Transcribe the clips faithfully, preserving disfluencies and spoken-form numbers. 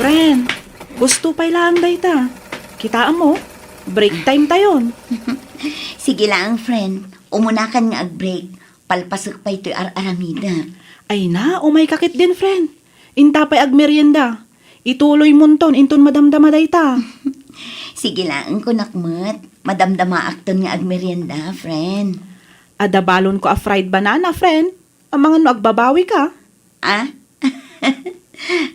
Friend, gusto pay laeng dayta. Kitaem mo, break time tayon. Sige laeng, friend. Umunakan nga ag-break. Palpasek pay toy ar-aramidek. Ay na, umay ka ketdin, friend. Inta pay agmerienda. Ituloy monton inton madamdama dayta. Sige laeng, kunak met. Madamdamaakton nga agmerienda, friend. Adda balonko a fried banana, friend. Amangan no agbabawi ka. Ah?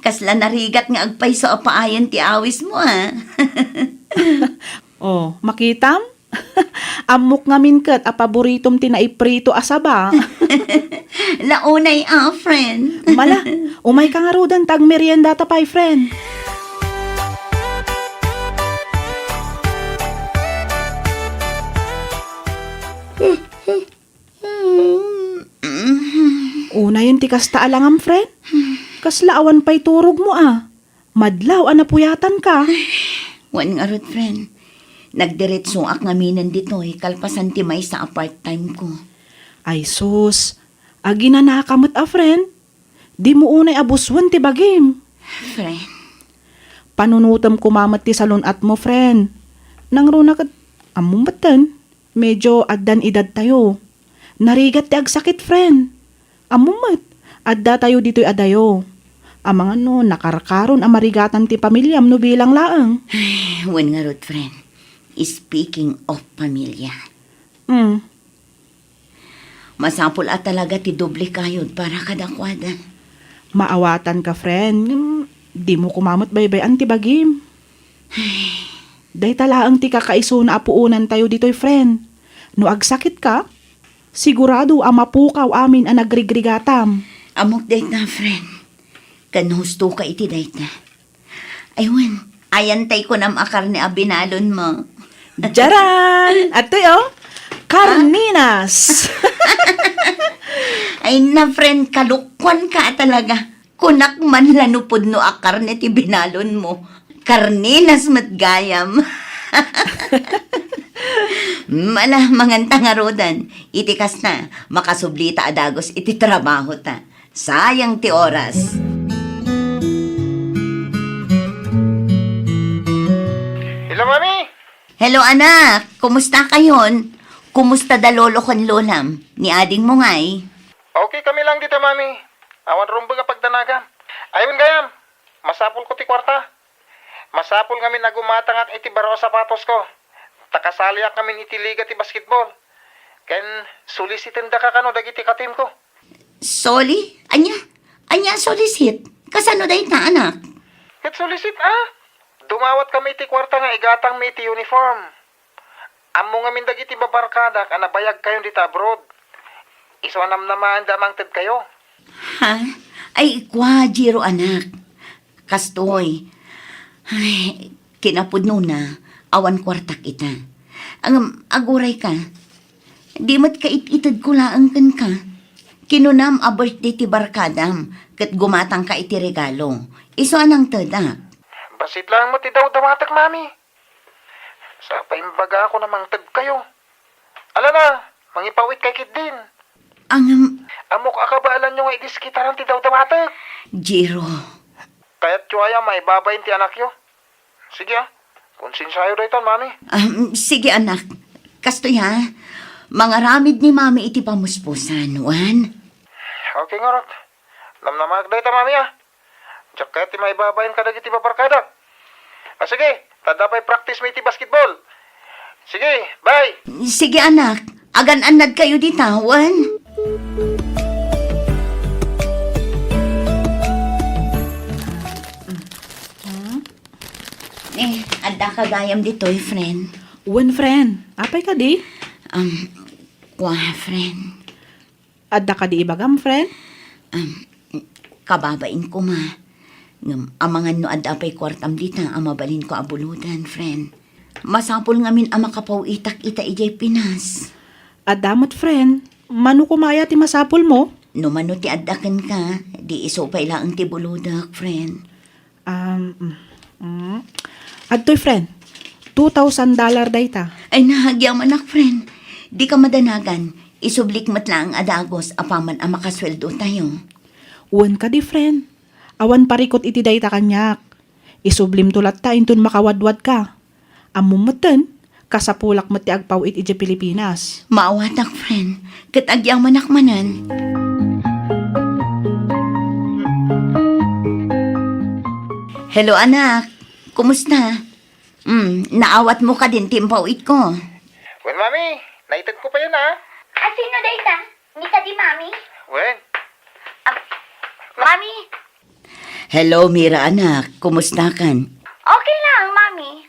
Kasla narigat nga agpayso a paayan ti awis mo, ah. Oh, makitam? Ammok ngamin ket a paboritom ti naiprito a saba. Launay a, friend. Mala, umay ka ngaruden ta agmeriendata pay, friend. Unayen ti kasta a langam, friend. Kasla awan pay turogmo a. Madlaw a napuyatanka. Wen ngarud, friend. Nagdiretsoak ngaminen ditoy kalpasan ti maysa a part-time ko. Ay sus, aginanaka met a, friend. Dimo unay a busuen ti bagim. Friend. Panunotem koma met ti salun-atmo, friend. Nangruna ket, ammom metten, medyo addan edadtayo. Narigat ti agsakit, friend. Ammom met, addatayo ditoy adayo. Amangan no nakarkaron a marigatan ti pamiliam no bilang laeng. Ay, wen ngarud, friend. Speaking of pamilya. Hmm. Masapul a talaga ti doble kayod para kadakuada. Maawatanka, friend. Ngem, dimo koma met baybay-an ti bagim. Dayta laeng ti kakaisuna a puonantayo ditoy, friend. No agsakitka, sigurado a mapukaw amin a nagrigrigatam. Ammok dayta, friend. Ken husto ka iti dayta. Ay, wen, ayan tay kunam a karne a binalonmo. Jaran! Adtoy, oh, karninas! Ay na, friend, kalokuanka talaga. Kunak man la no pudno a karne ti binalonmo. Karninas met gayam. Mala, manganta ngaruden. Iti kasta, makasublita a dagus iti trabahota. Sayang ti oras. Hello, Mami! Hello, anak. Kumusta kayon? Kumusta da lolo ken lolam? Ni adingmo ngay? Okay kami lang dita, Mami. Awan rumbeng a pagdanagam. Ay, wen gayam, masapulko ti kuarta. Masapul ngamin a gumatangak iti baro a sapatosko. Ta kasaliak ngamin iti liga ti basketball. Ken solicitendaka kano dagiti ka-teamko. Soli? Ania? Ania a solicit? Kasano dayta, anak? Ket solicit, a? Dumawat kami iti kuarta nga igatangmi iti uniform. Ammo ngamin dagiti babarkadak a nabayag kayon dita abroad. Isu a namnamaanda a mangted kayo. Ha? Ay, kua, Jiro, anak. Kastoy. Ay, kinapudnona, awan kuartak ita. Ngem, aguray ka. Di met ka it-ited ko laeng kenka. Kinunam a birthday ti barkadam, ket gumatang ka iti regalo. Isu a nangtedak. Bassit laeng met ti dawdawatek, Mami. Sapay imbagako a mangted kayo. Ala na, mangipawit kay ketdin. Ngem, ammok a kabaalanyo nga idiskitaran ti dawdawatek. Jiro. Kayatyo aya maibabain ti anakyo? Sige, a. Konsensiayo daytan, Mami. Um, sige, anak. Kastoy, ha. Mangaramid ni Mami iti pamuspusan, wen? Okay ngarud. Namnamaak dayta, Mami, a. Diak kayat ti maibabain kadagiti babarkadak. A, sige, ta adda pay practice mi iti basketball. Sige, bye! Sige, anak. Agan-annad kayo dita, wen? Eh, adda ka gayam ditoy, friend. Wen, friend. Apay kadi? Um, kua, friend. Adda kadi ibagam, friend? Um, kababain koma. Ngem amangan no adda pay kuartam dita a mabalinko a buludan, friend. Masapul ngamin a makapaw-itak ita idiay Pinas. Adda met, friend. Mano koma aya ti masapulmo? No mano ti adda kenka, di isu pay laeng ti buludak, friend. Um, mm, mm. Adtoy, friend. Two thousand dollar dayta. Ay, nagyamanak, friend. Di ka madanagan. Isublik met laeng a dagus apaman a makasueldo tayo. Wen kadi, friend. Awan parikut iti dayta kaniak. Isublimto latta inton makawadwadka. Ammom metten, kasapulak met ti agpaw-it idiay Pilipinas. Maawatak, friend, ket agyamanak manen. Hello, anak. Kumusta? Hmm, naawatmo kadin ti impaw-itko? Wen, Mami, naitedko payen, a. A, sino dayta? Ni kadi Mami? Wen. Ah, Mami? Hello, Mira, anak. Kumusta kan? Okay lang, Mami.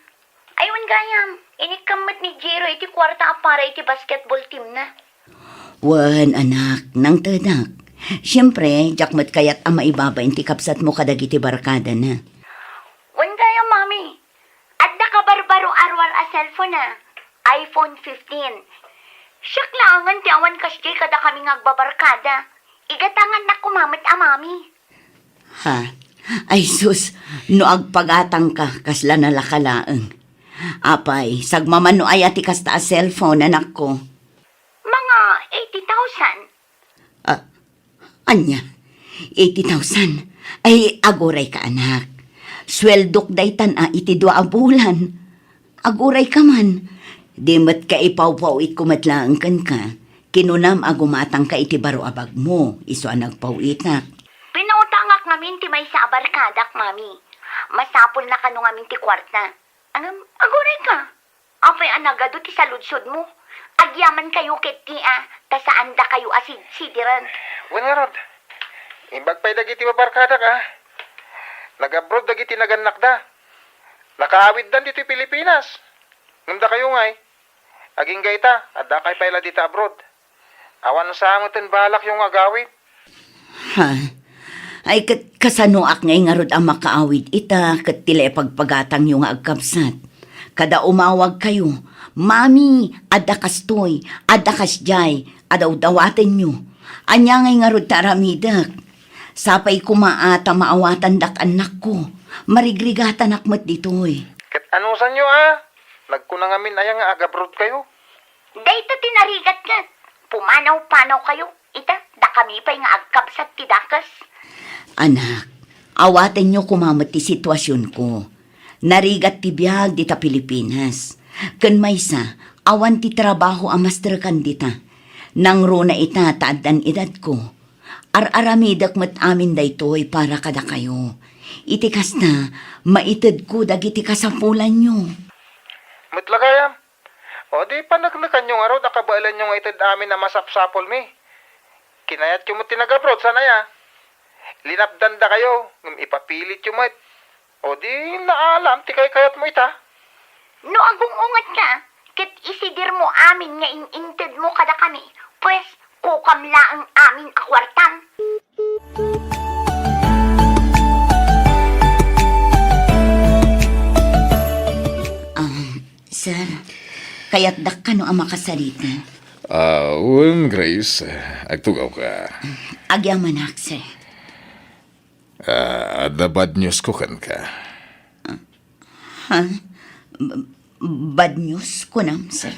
Ay, wen gayam, inikkem met ni Jiro iti kuarta a para iti basketball team na. Wen, anak, nangtedak. Siempre, diak met kayat a maibabain ti kabsatmo kadagiti barkadana. Wen gayam, Mami. Adda kabarbaro a ruar a cellphone a, iPhone fifteen. Siak laengen ti awan kasdiay kadakami nga agbabarkada. Igatangannak koma met a Mami. Ha? Ay sus, no agpagatangka, kasla nalaka laeng. Apay, sagmamano aya ti kasta a cellphone, anakko? Mga eighty thousand. Ah, ania? Eighty thousand? Ay, agurayka, anak. Sueldok daytan a iti dua a bulan. Agurayka man. Di met ka ipawpaw-itko met laeng kenka. Kinunam a gumatangka iti baro a bagmo, isu a nagpaw-itak. Pinautangak ngamin ti maysa a barkadak, Mami. Masapulna kano ngamin ti kuarta. Ngem, agurayka. Apay a nagadu ti saludsodmo? Agyamankayo ket ti a, ta saandakayo a sidsidiren. Wen ngarud, imbag pay dagiti babarkadak a, nag-abroad dagiti nagannakda. Nakaawiddan ditoy Pilipinas. Ngem dakayo ngay, agingga ita, addakay pay la dita abroad. Awan sa met ti balakyo nga agawid. Ha? Ay, ket kasanoak ngay ngarud a makaawid ita, ket ti la ipagpagatangyo nga agkabsat? Kada umawagkayo, "Mami, adda kastoy, adda kasdiay," a dawdawatenyo. Ania ngay ngarud ti aramidek? Sapay koma a ta maawatandak annakko, marigrigatanak met ditoy. Ket anusanyo a? Nagkuna ngamin aya nga agabroadkayo? Dayta ti narigat ket pumanaw-panawkayo. Ita, dakami pay nga agkabsat ti dakes. Anak, awatenyo koma met ti situasionko. Narigat ti biag dita Pilipinas. Ken maysa, awan ti trabaho a mastrekan dita. Nangruna ita ta addan edadko. Ar-aramidek met amin daytoy para kadakayo. Iti kasta, maitedko dagiti kasapulanyo. Met la gayam, o di paneknekanyo ngarud a kabaelanyo nga ited amin a masapsapulmi. Kinayatyo met ti nag-abroad, saan aya? Linapdandakayo, ngem ipapilityo met. O di naalam ti kaykayatmo ita? No agung-ungetka, ket isidirmo amin nga in-intedmo kadakami, pues, kukam laeng amin a kuartam. Ah, sir, kayatdak kano a makasarita? Ah, wen, Grace, agtugawka. Agyamanak, sir. Ah, adda bad news ko kenka. Ha? B-, bad news, kunam, sir?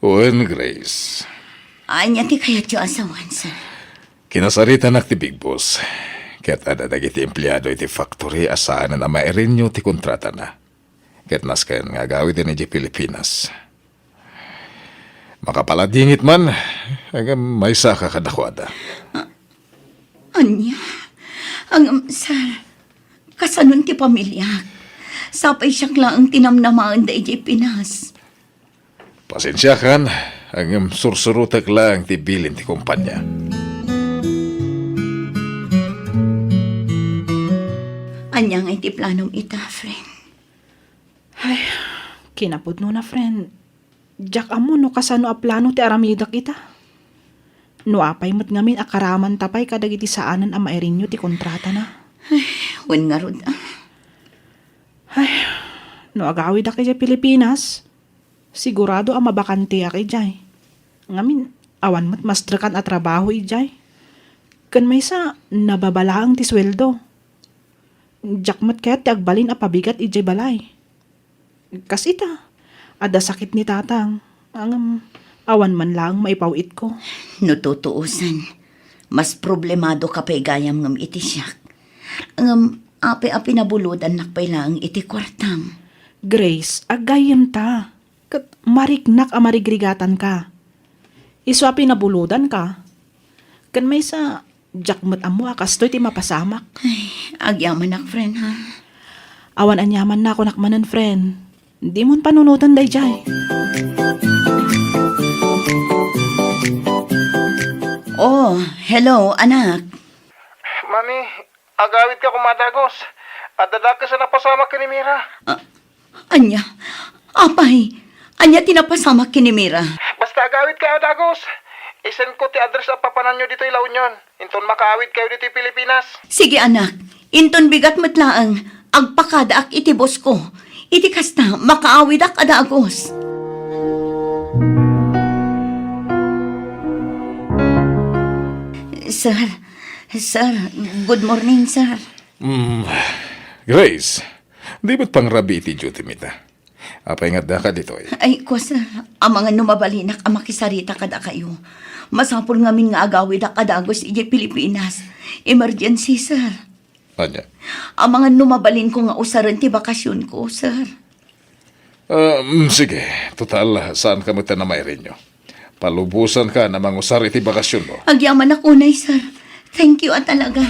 Wen, Grace. Ania ti kayatyo a sawen, sir? Kinasaritanak ti Big Boss. Ket adda dagiti empleado iti factory a saanen a mairenyo ti kontratana. Ket nasken nga agawiden idiay Pilipinas. Makapaladingit man, ngem maysaka kadakuada. A-, ania? Ngem, sir, kasanon ti pamiliak? Sapay siak laeng ti namnamaenda idiay Pinas. Pasensiakan, ngem sursurotek laeng ti bilin ti kompania. Ania ngay ti planom ita, friend? Ay, kinapudnona, friend. Diak ammo no kasano a plano ti aramidek ita. No apay met ngamin a karamanta pay kadagiti saanen a mairenyo ti kontratana. Ay, wen ngarud, ah. Ay, no agawidak idiay Pilipinas, sigurado a mabakanteak idiay. Ngamin, awan met mastrekan a trabaho idiay. Ken maysa, nababa laeng ti sueldo. Diak met kayat ti agbalin a pabigat idiay balay. Kas ita, adda sakit ni tatang, ngem awan man laeng maipaw-itko. No tutuosan, mas problemado ka pay gayam ngem iti siak. Ngem Apay a pinabulodannak pay laeng iti kuartam? Grace, aggayemta. Ket mariknak a marigrigatanka. Isu a pinabulodanka. Ken maysa, diak met ammo a kastoy ti mapasamak. Ay, agyamanak, friend, ha? Awan aniamanna a kunak manen, friend. Dimon panunoten daydiay. Oh, hello, anak. Mami, agawidka koma a dagus. Adda dakes a napasamak ken ni Mira. Ah, ania? Apay, ania ti napasamak ken ni Mira? Basta agawidka a dagus. Isendko ti address a papananyo ditoy La Union. Inton makaawidkayo ditoy Pilipinas. Sige, anak. Inton bigat met laeng, agpakadaak iti bosko. Iti kasta, makaawidak a dagus. Sir, sir, good morning, sir. Mm, Grace, di met pangrabii iti duty mi ta. Apay nga addaka ditoy? Ay, kua, sir. Amangan no mabalinak a makisarita kadakayo. Masapul ngamin nga agawidak a dagus idiay Pilipinas. Emergency, sir. Ania? Amangan no mabalinko nga usaren ti bakasionko, sir. Ah, mm, sige. Total, saanka met a namairinyo. Palubosanka a mangusar iti bakasionmo. Agyamanak unay, sir. Thank you a talaga.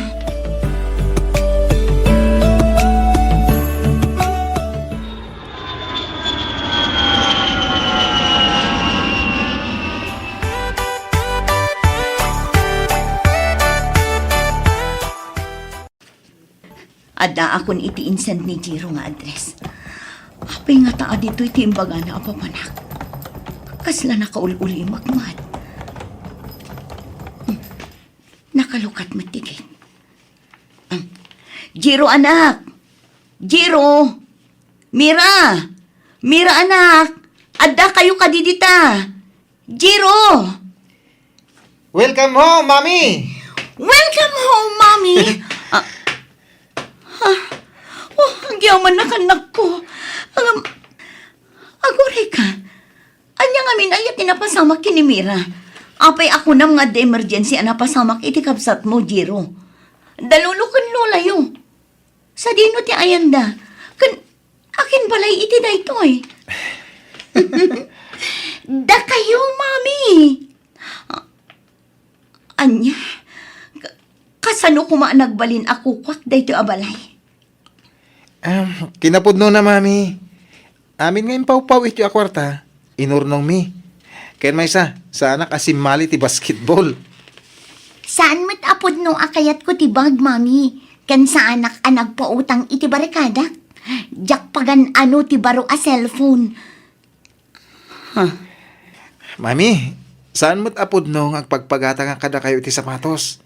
Addaakon iti insend ni Jiro nga address. Apay ngata a ditoy ti imbagana a papanak? Kasla nakaul-ulimek met. Hmm. Nakalukat met ti gate. Hmm. Jiro, anak! Jiro! Mira! Mira, anak! Addakayo kadi dita? Jiro! Welcome home, Mami! Welcome home, Mami! Ah, ah, oh, agyamanak, annakko. Agam-, aguray ka. Ania ngamin aya ti napasamak ken ni Mira? Apay a kunam nga adda emergency a napasamak iti kabsatmo, Jiro? Da lolo ken lolayo. Sadino ti ayanda? Ken akin balay iti daytoy? Dakayo, Mami. A-, ania? Ka-, kasano koma a nagbalin a kukuak daytoy a balay? Em, kinapudnona, Mami. Amin nga impawpaw iti a kuarta, inurnongmi. Ken maysa, saanak a simmali ti basketball. Saan met a pudno a kayatko ti bag, Mami. Ken saanak a nagpautang iti barkadak. Diak pagan-ano ti baro a cellphone. Huh. Mami, saan met a pudno nga agpagpagatangak kadakayo iti sapatos.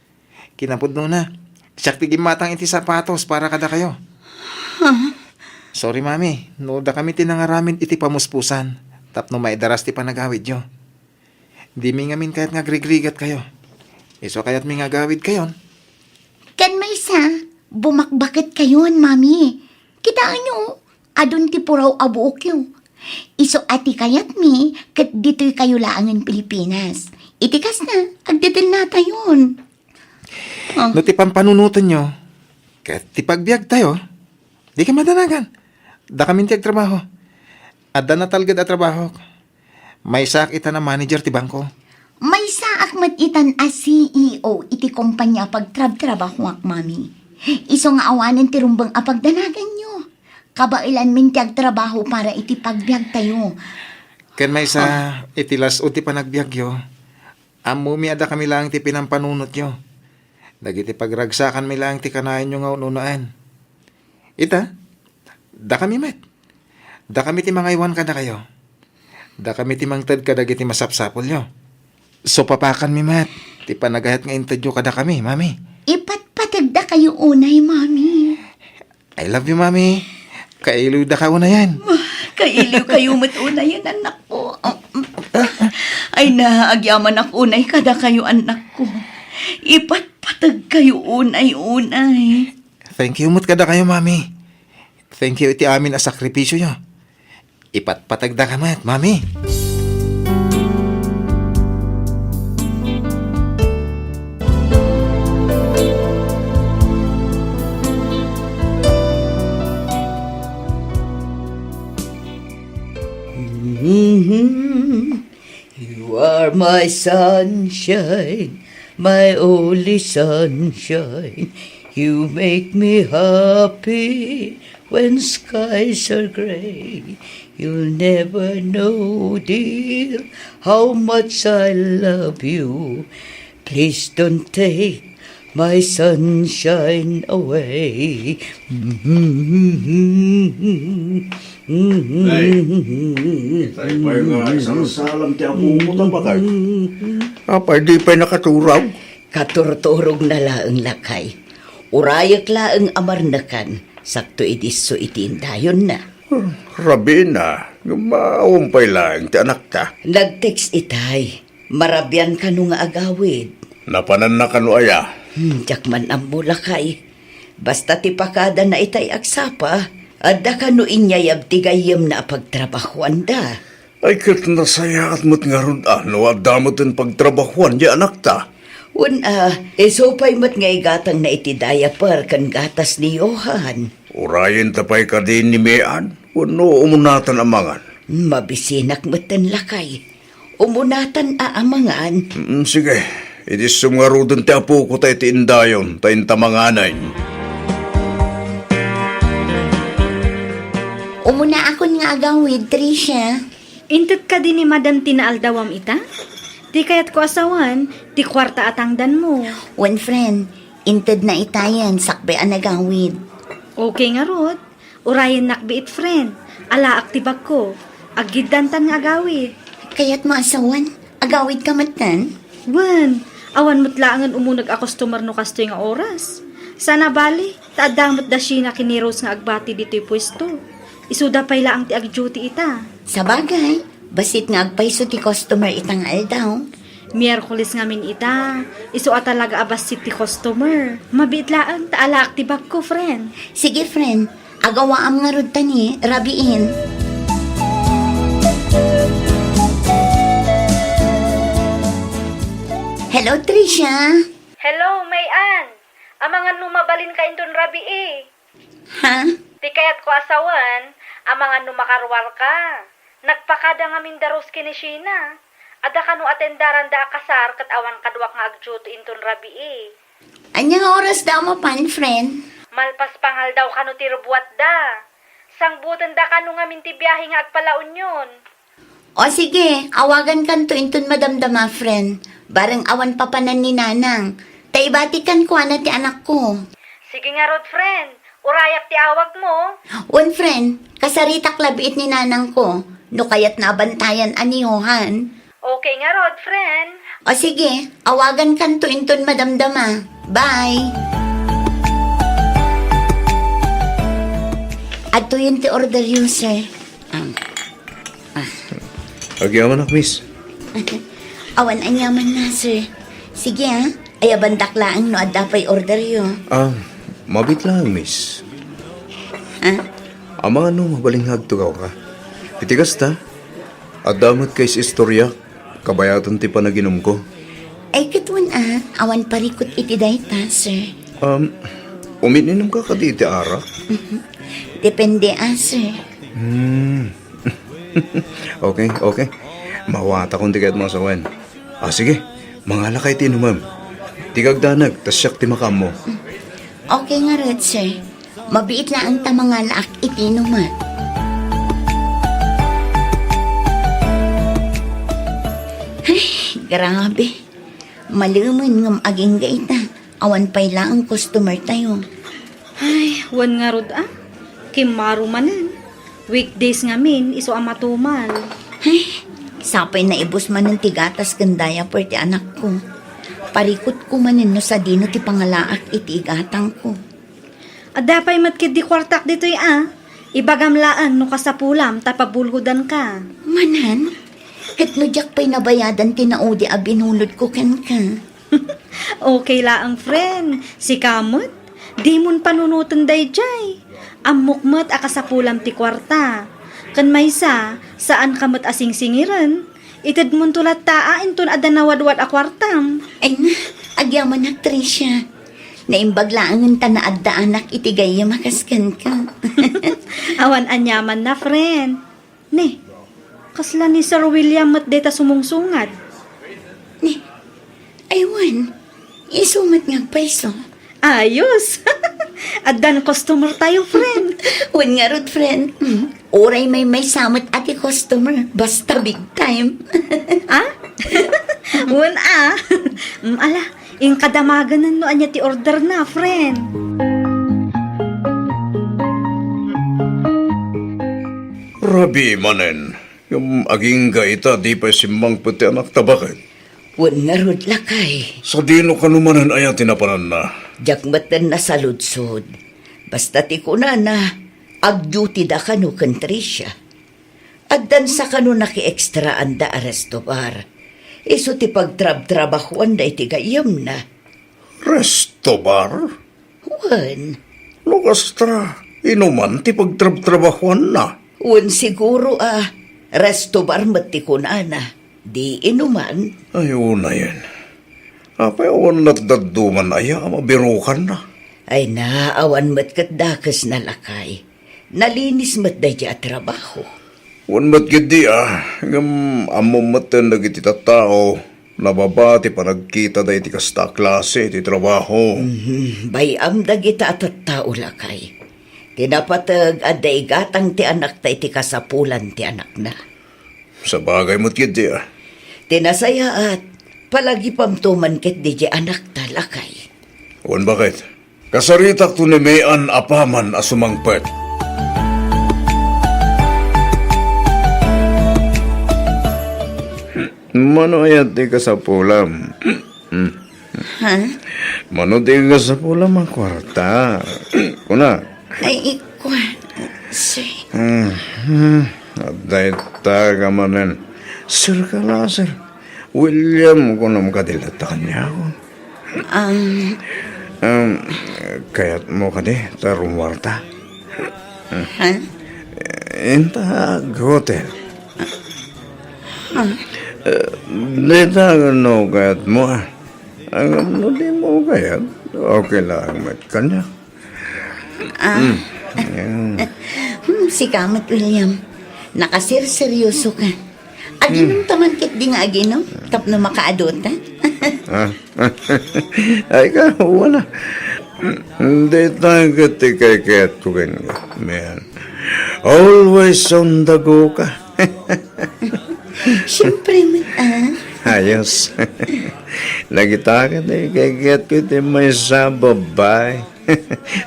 Kinapudnona, siak ti gimmatang iti sapatos para kadakayo. Huh? Sorry, Mami, no dakami ti nangaramid iti pamuspusan tapno maidaras ti panagawidyo. Dimi ngamin kayat nga agrigrigatkayo. Isu a kayatmi nga agawidkayon. Ken maysa, bumakbaketkayon, Mami. Kitaenyo, adun ti puraw a buokyo. Isu a ti kayatmi ket ditoykayo laengen Pilipinas. Iti kasta, agdedennatayon. Ah. No ti pampanunotenyo ket ti pagbiagtayo, dika madanagan. Dakamin ti agtrabaho. Adda natalged a trabahok. Maysaak itan a manager ti bangko. Maysaak met itan a C E O iti kompania a pagtrabtrabahoak, Mami. Isu nga awanen ti rumbeng a pagdanaganyo. Kabaelanmin ti agtrabaho para iti pagbiagtayo. Ken maysa, ah, iti las-ud ti panagbiagyo, ammomi a dakami laeng ti pinampanunotyo. Dagiti pagragsakanmi laeng ti kanayanyo nga un-unaen. Ita, dakami met. Dakami ti mangaywan kadakayo. Dakami ti mangted kadagiti masapsapulyo. Supapakanmi met ti panagayat nga intedyo kadakami, Mami. Ipatpategdakayo unay, Mami. I love you, Mami. Kailiwdaka unayen. Kailiwkayo met unayen, annakko. Ay na, agyamanak unay kadakayo, annakko. Ipatpategkayo unay, unay. Thank you met kadakayo, Mami. Thank you iti amin a sakripisioyo. Ipatpategdaka met, Mami. My sunshine, my only sunshine, you make me happy when skies are gray. You'll never know, dear, how much I love you. Please don't take my sunshine away. Nay, itay pay nga agsalsalam ti apo mo, ta bakay. Apay, di pay nakaturog? Katurturogna laeng, lakay. Urayek laeng a marnekan, sakto idi isu iti indayonna. Rabiina, ngem awan pay laeng ti anakta. Nag-text itay. Marabian kano nga agawid? Napananna kano aya? Hmm, diak man ammo, lakay. Basta ti pakadana itay agsapa, adda kano inyayab ti gayyemna a pagtrabahuanda. Ay, ket nasayaat met ngarud a no adda met ti pagtrabahuan ti anakta. Wen a, isu pay met nga igatangna iti diaper ken gatas ni Johan. Urayenta pay kadi ni Mean wenno umunatan a mangan? Mabisinak metten, lakay. Umunatan a amangan. Mm, sige. Idi isu ngaruden ti apok ta iti indayon, ta inta manganen. Umunaakon nga agawid, Tricia. Inted kadi ni Madam ti naaldawam ita? Ti kayatko a sawen, ti kuarta a tangdanmo. Wen, friend, intedna itayen, sakbay a nagawid. Okay ngarud. Urayennak biit, friend. Alaak ti bagko. Aggiddantan nga agawid. Kayatmo a sawen, agawidka metten? Wen, awan met laengen umuneg a customer no kastoy nga oras. Saan a bali, ta adda met da Sheena ken ni Rose nga agbati ditoy puesto. Isuda pay laeng ti agduty ita. Sabagay, bassit nga agpayso ti customer ita nga aldaw. Miyerkules ngamin ita, isu a talaga a bassit ti customer. Mabiit laeng ta alaak ti bagko, friend. Sige, friend. Agawaam ngarud ta ni rabiin. Hello, Tricia. Hello, May Ann. Amangan no mabalinka inton rabii. Ha? Ti kayatko a sawen, amangan no makaruarka. Nagpakada ngamin da Rose ken ni Sheena. Adda kano atendaranda a kasar ket awan kaduak nga agduty inton rabii. Ania nga oras da mapan, friend? Malpas pangaldaw kano ti rubuatda. Sangbutenda kano ngamin ti biahe nga agpalaunion. O sige, awagankanto inton madamdama, friend. Bareng awan papanan ni Nanang. Ta ibatikan kuana ti anakko. Sige ngarud, friend. Urayak ti awagmo. Wen, friend, kasaritak la biit ni nanangko no kayatna a bantayan a ni Johan. Okay ngarud, friend. O sige, awagankanto inton madamdama. Bye! Adtoyen ti orderyo, sir. Ah. Ah. Agyamanak, miss. Awan aniamanna, sir. Sige, ah. Ayabandak laeng no adda pay orderyo. Ah, mabiit laeng, miss. Ha? Amangan no mabalin nga agtugawka. Iti kasta, adda met kay istorya, kabayatan ti panaginumko. Ay, ket wen a, awan parikut iti dayta, sir. Um, umiinomka kadi iti arak? Depende a, sir. Hmm. Okay, okay. Mawatakon ti kayatmo a sawen. Ah, sige. Mangalakay ti inumem. Ti kagdanag, ta siak ti makaammo. Okay ngarud, sir. Mabiit laeng ta mangalaak iti inumek. Ay, grabe. Malemen ngem agingga ita. Awan pay laeng customer tayo. Ay, wen ngarud a. Kimmaro manen. Weekdays ngamin, isu a matumal. Ay, sapay naibus manen ti gatas ken diaper ti anakko. Parikutko manen no sadino ti pangalaak iti igatangko. Adda pay met ketdi kuartak ditoy a. Ibagam laeng no kasapulam ta pabulhodanka. Manen? Ket no diak pay nabayadan ti naudi a binulodko kenka. Okay laeng, friend. Sika met, dimon panunoten daydiay. Ammok met a kasapulam ti kuarta. Ken maysa, saanka met a singsingiren. Itedmonto latta a inton adda nawadwad a kuartam. Ay na, agyamanak, Tricia. Naimbag laengen ta naaddaanak iti gayyem a kas kenka. Awan aniamanna, friend. Ne, kasla ni Sir William met dayta sumungsungad. Ay, wen. Isu met nga agpayso. Ayos! Addan customer tayo, friend. Wen ngarud, friend. Mm. Uray maymaysa met a ti customer. Basta big time. Ah? Wen a. Mm, ala, inka damagen no ania ti order na, friend. Rabii manen. Ngem agingga ita, di pay simmangpet ti anakta, baket? Wen ngarud, lakay. Sadino kano manen aya ti napananna? Diak metten nasaludsod. Basta ti kunana, agduty da kano ken Tricia. Addan sa kano nakiekstraanda a resto bar. Isu ti pagtrabtrabahuanda iti gayyemna. Resto bar? Wen. No kasta, inuman ti pagtrabtrabahuanna? Wen siguro a resto bar met ti kunana. Di inuman? Ay, unayen. Apay awan natdadduman aya a mabirukanna? Ay na, awan met ket dakesna, lakay. Nalinis met daydi a trabaho. Wen met ketdi a, ngem ammom metten dagiti tattao, nababa ti panagkitada iti kasta a klase ti trabaho. Mhm. Bay-am dagita a tattao, lakay. Ti napateg, adda igatang ti anakta iti kasapulan ti anakna. Sabagay met ketdi a. Ti nasayaat, palagipamto man ketdi ti anakta, lakay. Wen, baket? Kasaritakto ni Mean apaman a sumangpet. Mano aya ti kasapulam? Ha? Mano ti kasapulam a kuarta? Kuna. Ay, ikua, sir. Hmm, hmm. Adda ita ka manen. Sir ka la, sir. William, kunam kadi latta kaniak. Um, Um, kayatmo kadi ta rummuarta? Ha? Inta hotel. Ha? Eh, dita no kayatmo, ah. Ngem no dimo kayat, okay lang met kaniak. Ah. Hmm. Hmm, sika met, William. Nakasirseryoso ka. Aginom ta man ketdi nga aginom, tapno makaadota. Ah. Ay ka, wala. Dita ket ti kaykayatko kenka, man. Always on the go ka. Siyempre met, ah. Ayos. Dagita ket ti kaykayatko iti maysa a babai.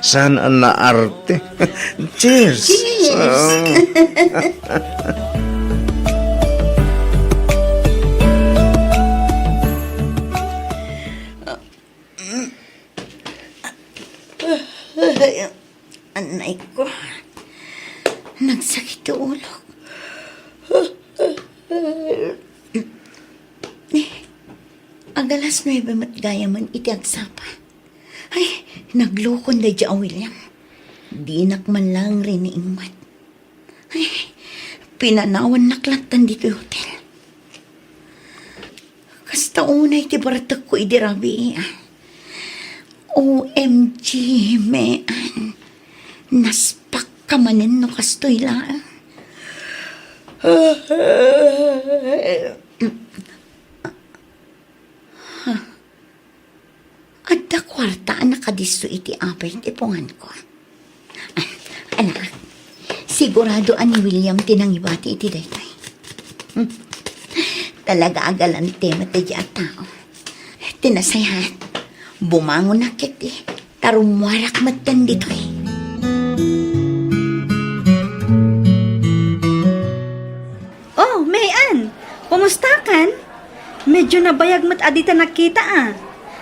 Saan a naarte. Cheers! Cheers! Ah. Anay ko. Nagsakit ti ulok. Agalas nuebe met gayamen iti agsapa. Ay, naglukon daydi a William. Dinak man laeng riniingmat. Ay, pinanawannak lattan ditoy hotel. Kasta unay ti bartekko idi rabii, ah. O M G, Mean. Naspak ka manen no kastoy laeng. Huh. Adda kuarta a nakadisso iti apay ti punganko. Ah, anak, sigurado a ni William ti nangibati iti daytoy. Hmm. Talaga a galante met daydi a tao. Ti nasayaat, bumangonak ketdi, ta rummuarak metten ditoy. Oh, Mean! Kumustakan? Medyo nabayag met a dita nagkita, ah.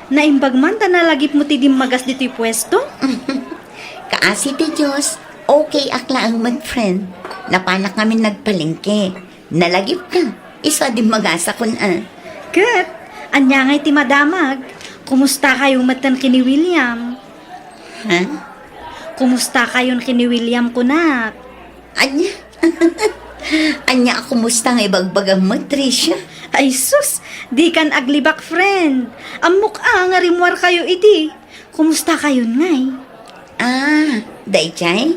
Naimbag man ta nalagipmo ti dimmagas ditoy puesto? Kaasi ti Dios, okay ak laeng met, friend. Napanak ngamin nagpalengke. Nalagipka. Isu a dimmagasakon, ah. Ket, ania ngay ti madamag? Kumustakayo metten ken ni William? Ha? Kumustakayon ken ni William, kunak? Ania? Ania a kumusta nga ibagbagam met, Tricia? Ay sus, dikan aglibak, friend. Ammok a nga rimmuarkayo idi. Kumustakayon ngay? Ah, dayjay?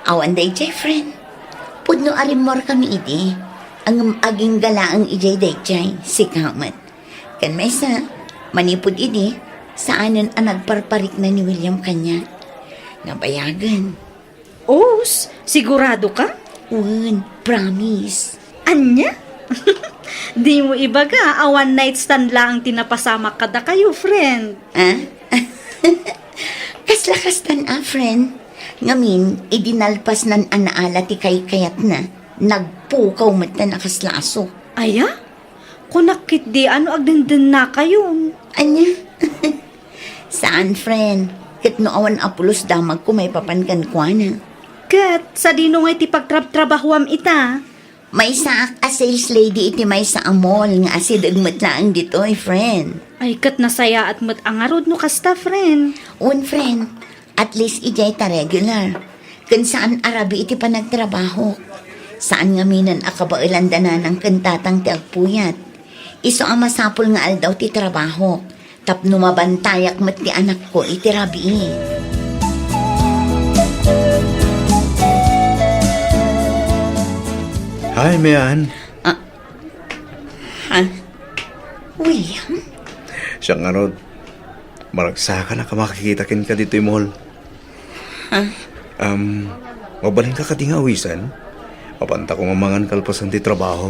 Awan dayjay, friend. Pudno a rimmuarkami idi. Ngem agingga laeng idiay dayjay, sika met. Ken maysa, manipud idi, saanen a nagparparikna ni William kaniak. Nabayagen. Os, sigurado ka? Wen, promise. Ania? Dimo ibaga a one night stand laeng ti napasamak kadakayo, friend. Ah? Kasla kastan a, friend. Ngamin, idi nalpasnan a naala ti kaykayatna, nagpukaw met a kasla aso. Aya? Kunak ketdi a no agdendennakayon. Ania? Saan, friend. Ket no awan a pulos damagko maipapan kenkuana. Ket sadino ngay ti pagtrabtrabahoam ita? Maysaak a sales lady iti maysa a mall nga asideg met laeng ditoy, friend. Ay, ket nasayaat met a ngarud no kasta, friend. Wen, friend. At least idiay ta regular. Ken saan a rabii iti panagtrabahok. Saan ngaminen a kabaelan da nanang ken tatang ti agpuyat. Isu a masapul nga aldaw ti trabahok. Tapno mabantayak met ti anakko iti rabii. Hi, Mian. Ah, ha? William? Siak ngarud, maragsakan a makakita kenka ditoy mall. Ha? Um, mabalinka kadi nga awisan? Mapantak nga mangan kalpasan ti trabaho.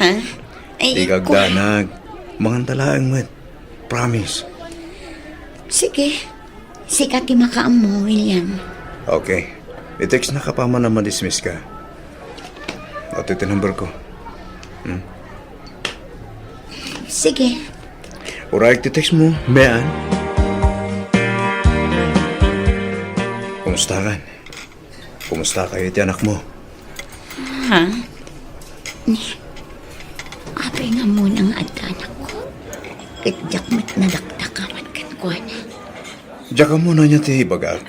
Ha? Ay, dika agdanag. Manganta laeng met. Promise. Sige. Sika ti makaammo, William. Okay. I-text na ka pa man a madismiss ka. Atoy ti number ko. Hmm? Sige. Uray ti text mo, Mian. Kumusta kan? Kumusta kayo iti anak mo? Ha? Ni, apay nga muna nga adda anak ko? Ket diak met nadakdakaman kenkuana. Diak ammo ania ti ibagak.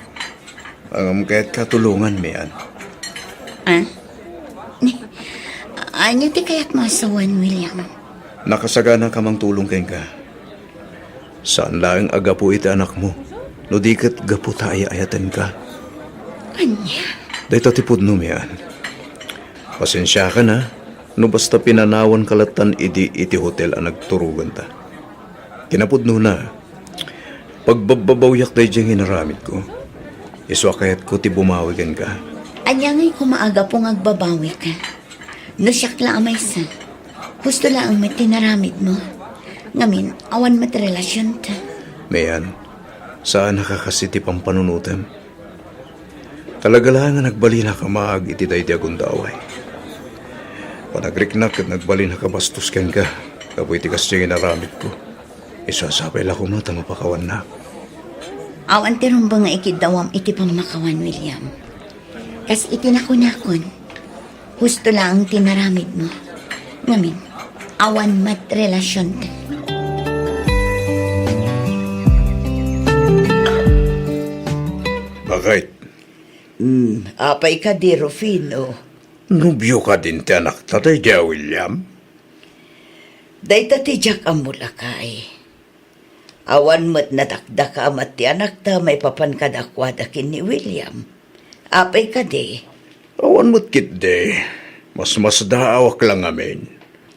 Ngem kayat ka tulongan, Mian. Ah? Ni, ania ti kayat mo a sawen, William? Nakasagana ka mangtulong kenka. Saan laeng a gapu iti anak mo, no di ket gapu ta ay-ayatenka. Ania? Dayta ti pudno, Mian. Pasensiakan a, no basta pinanawanka lattan idi iti hotel a nagturoganta. Kinapudnona, pagbabbabawiak daydiay nga inaramidko. Isu a kayatko ti bumawi kenka. Ania ngay koma a gapu nga agbabawika? No siak la a maysa, husto laeng met ti naramidmo. Ngamin, awan met relasionta. Mian, saan a kakasi ti pampanunotem. Talaga laeng a nagbalinak a maag iti daydi a gundaway. Panagriknak ket nagbalinak a bastos kenka, gapu iti kasdiay nga inaramidko. Isu a sapay la koma ta mapakawannak. Awan ti rumbeng nga ikiddawam iti pammakawan, William. Kas iti nakunakon, husto laeng ti naramidmo. Ngamin, awan met relasionta. Bakit? Hmm, apay kadi, Rufino? Nobio kadin ti anakta daydiay a William? Dayta ti diak ammo, lakay. Awan met nadakdakamat ti anakta maipapan kadakuada ken ni William. Apay kadi? Awan met ketdi. Masmasdaawak la ngamin.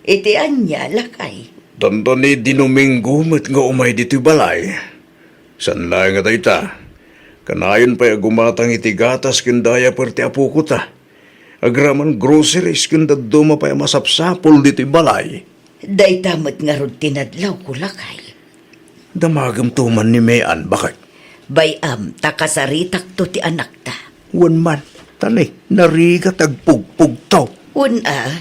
Iti ania, lakay? Dandani Domingo met nga umay ditoy balay. Saan laeng a dayta. Kanayon pay a gumatang iti gatas ken diaper ti apokota. Agraman groceries ken dadduma pay a masapsapul ditoy balay. Dayta met ngarud ti nadlawko, lakay. Damagemto man ni Mian, bakit? Bay-am ta kasaritakto ti anakta. Wen man, ta ni, narigat agpugpugto. Wen a,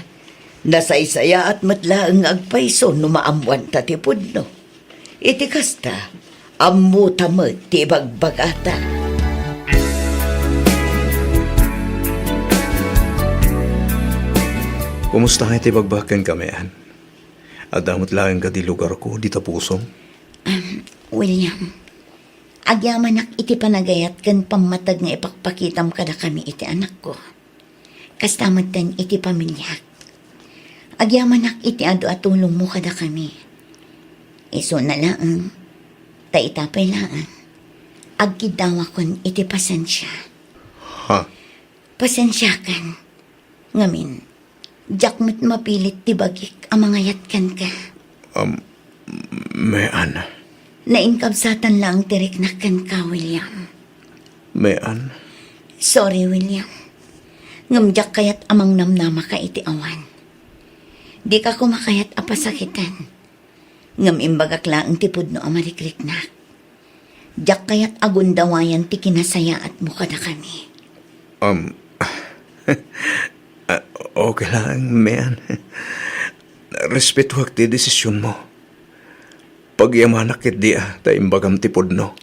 nasaysayaat met laeng nga agpayso no maammoanta ti pudno. Iti kasta, ammota met ti ibagbagata. Kumusta nga iti bagbagken kami, Ann? Adda met laeng kadi lugarko, dita pusom? Um, William, agyamanak iti panagayat ken pammateg nga ipakpakitam kadakami iti anakko. Kasta metten iti pamiliak. Agyamanak iti adu a tulongmo kadakami. Isuna laeng, ta ita pay laeng, agkiddawakon iti pasensia. Ha? Pasensiakan. Ngamin, diak met mapilit ti bagik a mangayat kenka. Um, Mean. Nainkabsatan laeng ti riknak kenka, William. Mean. Sorry, William. Ngem diak kayat a mangnamnamaka iti awan. Dika koma kayat a pasakiten. Ngem imbagak laeng ti pudno a marikriknak. Diak kayat a gundawayan ti kinasayaatmo kadakami. Um, ah, okay lang, Mean. Respetoak ti desisionmo. Pagyamanak ketdi a ta imbagam ti pudno.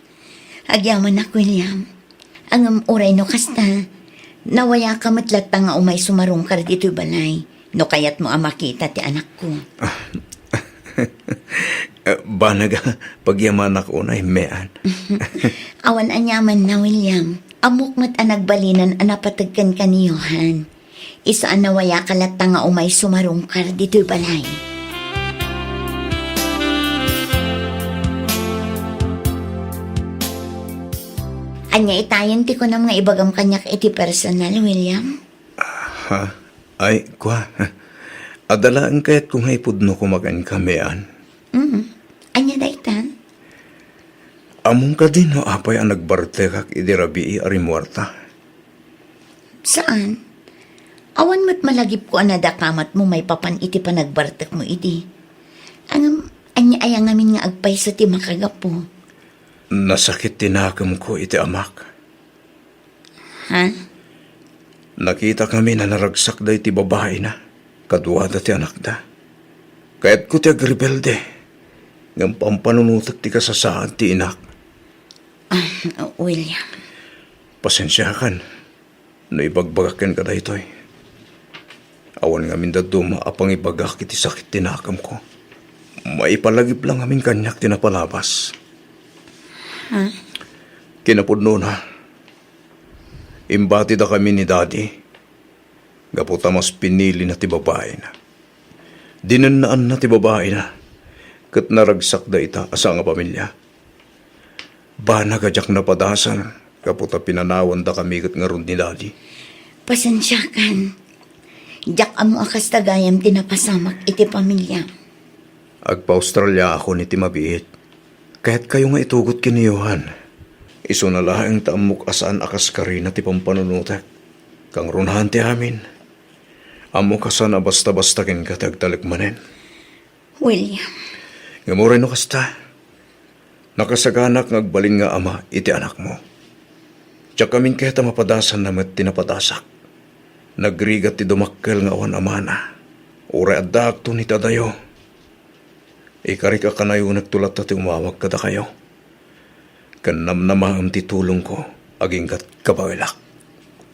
Agyamanak, William. Ngem uray no kasta, nawayaka met latta nga umay sumarungkar ditoy balay no kayatmo a makita ti anakko. Eh, banag a pagyamanak unay, Mean. Awan aniamanna, William. Ammok met a nagbalinan a napateg kenka ni Johan. Isu a nawayaka latta nga umay sumarungkar ditoy balay. Ania itayen ti kunam nga ibagam kaniak iti personal, William? Ha? Ay, kua. Adda laeng kayatko nga ipudno koma kenka, Mean. Mm. Ania dayta? Ammom kadi no apay a nagbartekak idi rabii a rimmuarta? Saan? Awan met malagipko a nadakamatmo maipapan iti panagbartekmo idi. Ngem, ania aya ngamin nga agpayso ti makagapu? Nasakit ti nakemko iti amak. Ha? Nakitak ngamin a naragsak daytoy babaina, kaduada ti anakda. Kayatko ti agrebelde, ngem pampanunotek ti kasasaad ti inak. Ah, William. Pasensiakan no ibagbagak kenka daytoy. Awan ngamin dadduma a pangibagak iti sakit ti nakemko. Maipalagip lang ngamin kaniak ti napalabas. Ha? Kinapudnona, imbatidakami ni Daddy gapu ta mas pinilina ti babaina. Dinennaanna ti babaina, ket naragsakda ita a sangapamilia. Banag a diak napadasan gapu ta pinanawandakami ket ngarud ni Daddy. Pasensiakan. Diak ammo a kasta gayam ti napasamak iti pamiliam. Agpa-Australiaakon iti mabiit. Kayatkayo nga itugot ken ni Johan. Isuna laeng ta ammok a saan a kaskarina ti pampanunotek. Kangrunahan ti amin. Ammok a saan a basta-basta kenka ti agtalek manen. William. Ngem uray no kasta, nakasaganak nga agbalin nga ama iti anakmo. Diak amin kayat a mapadasanna met ti napadasak. Nagrigat ti dumakkel nga awan amana. Uray addaakton iti adayo, ikarik a kanayonekto latta ti umawag kadakayo. Ken namnamaem ti tulongko agingga kabaelak.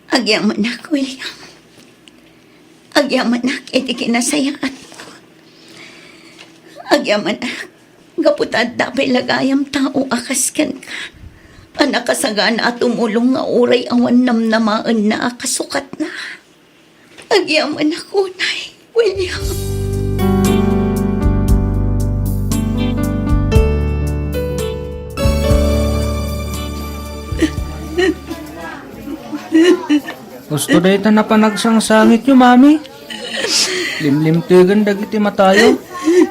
Agyamanak, William. Agyamanak iti kinasayaatmo. Agyamanak, gapu ta adda pay la gayam tao a kas kenka, a nakasagana a tumulong nga uray awan namnamaenna a kasukatna. Agyamanak unay, William. Husto dayta a panagsangsangityo, Mami. Limlimtegen dagiti matayo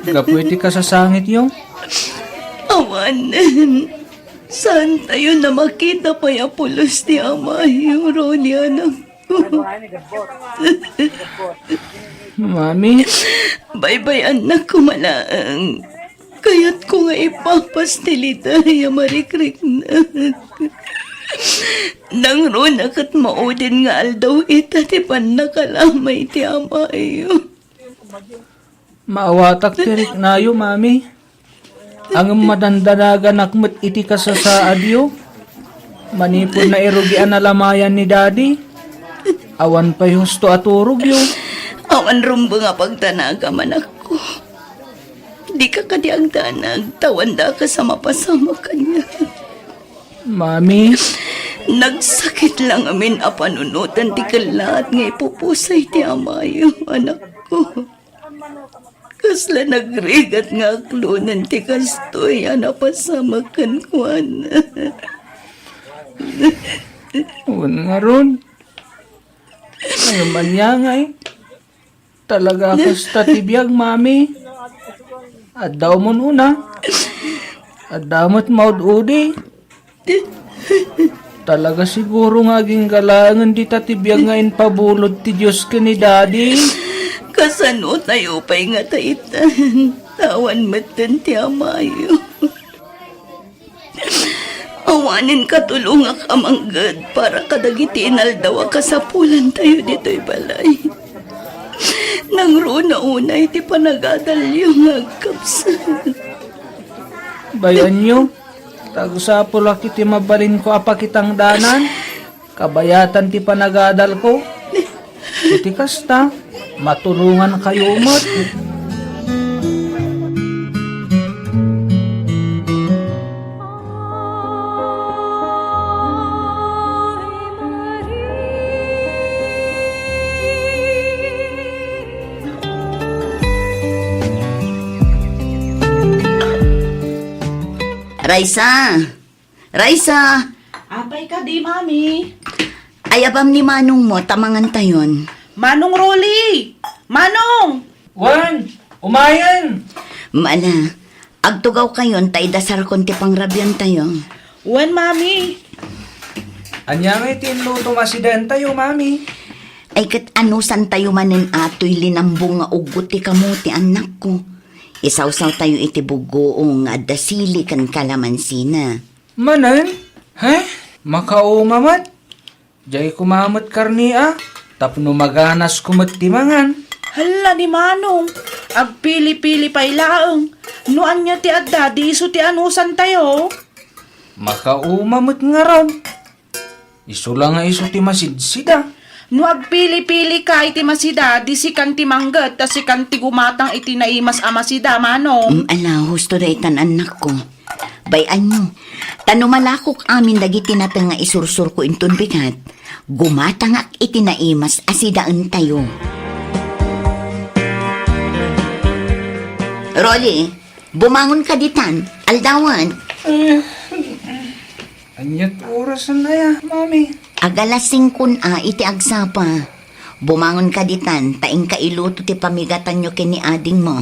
gapu iti kasasangityo. Awanen, saantayo a makita pay a pulos ti amayo, Ronnie, anak. Mami. Baybay-annak koma laeng. Kayatko nga ipapas ti liday a marikriknak. Nangruna ket maudin nga aldaw ita ti pannakalamay ti amayo. Maawatak ti riknayo, Mami. Ngem madandanaganak met iti kasasaadyo. Manipud nairugian a lamayan ni Daddy, awan pay husto a turogyo. Awan rumbeng a pagdanagam, anakko. Dika kadi agdanag, ta awan dakes a mapasamak kaniak. Mami. Nagsakit lang amin a panunotan ti kellaat nga ipupusay ti amayo, anakko. Kasla nagrigat nga aklonen ti kastoy a napasamak kenkuana. Wen ngarud, ngem ania ngay? Talaga kasta ti biag, Mami. Adda umon una. Adda met maud-udi. Talaga siguro nga agingga laengen dita ti biag nga impabulod ti Dios ken ni Daddy. Kasano tayo pay nga taitan? Awan metten ti amayo. Awanen katulongak a mangged para kadagiti inaldaw a kasapulantayo ditoy balay. Nangruna unay ti panagadalyo nga agkabsat. Bayanyo, ta agsapulak iti mabalinko a pakitangdanan. Kabayatan ti panagadalko. Iti kasta, matulongankayo met. Raisa! Raisa! Apay kadi, Mami? Ayabam ni Manong mo, ta mangantayon. Manong Rolly! Manong! Wen, umayen! Mala, agtugawkayon ta idasarkon ti pangrabiantayo. Wen, Mami. Ania ngay ti inluto nga asidentayo, Mami? Ay, ket anusantayo manen atoy linambong nga uggot ti kamote, annakko. Isawsawtayo iti buggoong nga adda sili ken kalamansina. Manen? He? Makauma met? Diay koma met karne a, tapno maganasko met ti mangan. Hala ni Manong, agpili-pili pay laeng. No ania ti adda, di isu ti anusantayo. Makauma met ngarud. Isu la nga isu ti masidsida. No agpili-pilika iti masida, di sikan ti mangget, ta sikan ti gumatang iti naimas a masida, Manong. Mm, ala, husto daytan, annakko. Bay-anyo, ta no malakok amin dagiti nateng nga isursurko inton bigat, gumatangak iti naimas a sidaentayo. Rolly, bumangonka ditan, aldawen. Eh, aniat orasen aya, Mami? Agalas singkon a iti agsapa. Bumangonka ditan, ta inka iluto ti pamigatanyo ken ni adingmo.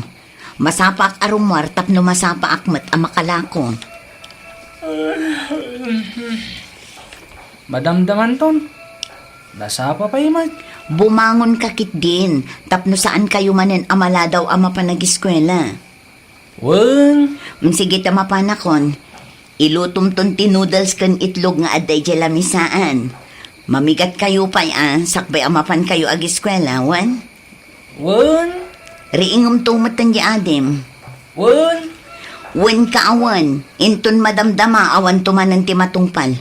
Masapaak a rummuar tapno masapaak met a makalako. Madamdamanton, nasapa pay met. Bumangonka ketdin, tapno saankayo manen a maladaw a mapan agiskuela. Wen. Mm, sige ta mapanakon. Ilutomton ti noodles ken itlog nga adda idiay lamisaan. Mamigatkayo pay a sakbay a mapankayo agiskuela, wen? Wen. Riingemto metten di adim. Wen. Wen ka awan, inton madamdama awanto manen ti matungpal.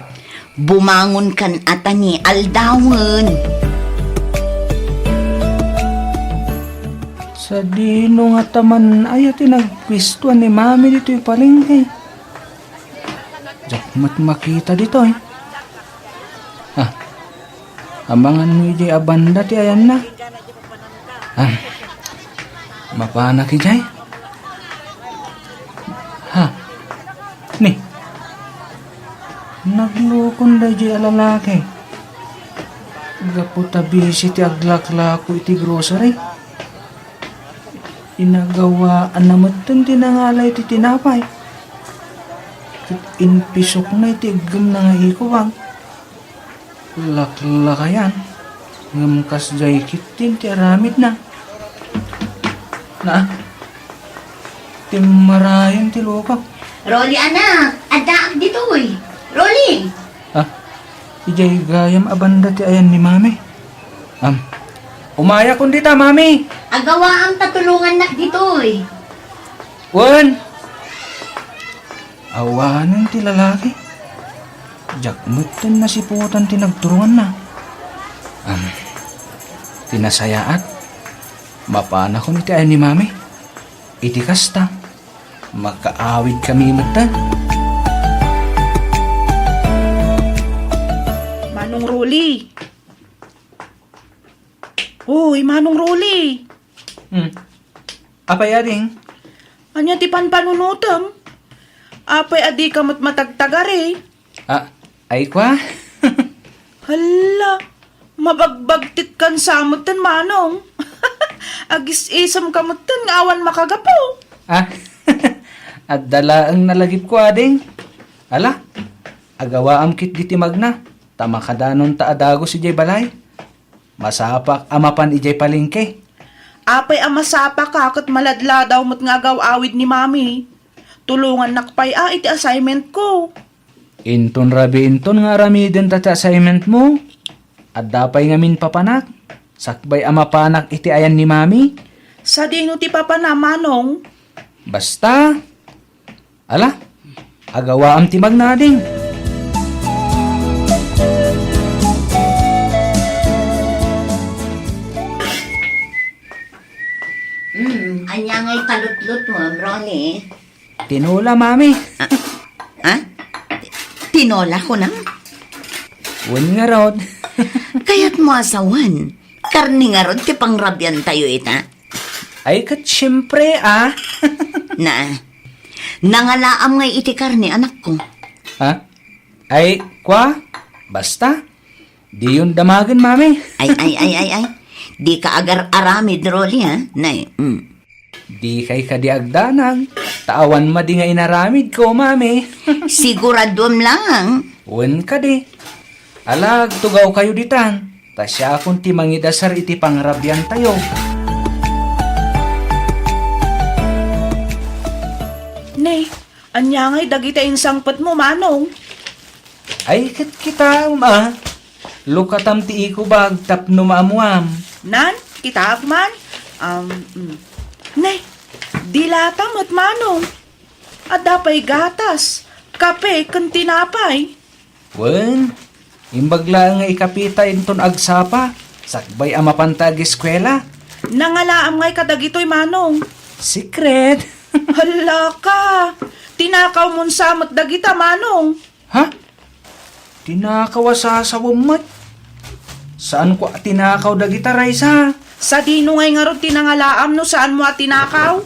Bumangonkan a tani aldawen. Sadino ngata man aya ti nagpistoan ni Mami ditoy palengke? Diak met makita ditoy. Ah, amangan no idiay a banda ti ayanna. Ah, mapanak idiay? Ha? Ni? Naglukon daydiay a lalaki. Gapu ta busy ti aglaklako iti grocery. Inagawaanna metten ti nangala iti tinapay. Ket impisokna iti iggemna nga ikubag. Laklakayan, ngem kasdiay ketdin ti aramidna. Na, timmarayen ti lukak. Rolly, anak, addaak ditoy. Rolly! Ah, idiay gayam a banda ti ayan ni Mami. Am, umayakon dita, Mami. Agawaam ta tulongannak ditoy. Wen. Awanen ti lalaki. Diak metten nasiputan ti nagturonganna. Am, ti nasayaat, mapanakon iti ayan ni Mami. Iti kasta, makaawidkami metten. Manong Rolly. Uy, Manong Rolly. Hmm. Apay, ading? Ania ti panpanunotem? Apay a dika met matagtagari? Ah, ay kwa? Hala, mabagbagtit kan sa metten, Manong. Agis-isem ka metten nga awan makagapu. Ah, Adda laeng nalagipko, ading. Ala, agawaam ketdi ti magna, ta makadanonta a dagus idiay balay. Masapak a mapan idiay palengke. Apay a masapaka ket maladladaw met nga agaw-awid ni Mami? Tulongannak pay a iti assignment ko. Inton rabiinton nga aramidenta ti assignment mo, adda pay ngamin papanak, sakbay a mapanak iti ayan ni Mami. Sadino ti papana, Manong? Basta, ala, agawaam ti magna, ading. Hmm, ania ngay palutlot mo, Rolly? Tinola, Mami. Ah, ah? Tinola, kunam? Wen ngarud. Kayat mo a sawen, karne ngarud ti pangrabiantayo ita? Ay, ket siempre, ah. Na, nangalaam ngay iti karne, anakko. Ha? Ay, kwa? Basta, diyon damagen, Mami. Ay, ay, ay, ay, ay. Dika agar-aramid, Rolly, ha? Nay, mm. Dikay kadi agdanag, ta awan madi nga inaramidko, Mami. Siguraduem lang. Wen kadi. Ala, agtugawkayo ditan, ta siakon ti mangidasar iti pangrabiantayo. Ne, ania ngay dagiti insangpetmo, Manong? Ay, ket kitaem, a. Lukatam ti ikubag tapno maammuam. Nan, kitaak man. Um, mm. Ne, dilata met, Manong. Adda pay gatas, kape, ken tinapay. Wen, imbag laeng nga ikapita inton agsapa, sakbay a mapanta ageskuela. Nangalaam ngay kadagitoy, Manong? Secret. Hala ka! Tinakawmon sa met dagita, Manong. Ha? Tinakaw a sasawem met? Saanko a tinakaw dagita, Raisa. Sadino ngay ngarud ti nangalaam no saanmo a tinakaw?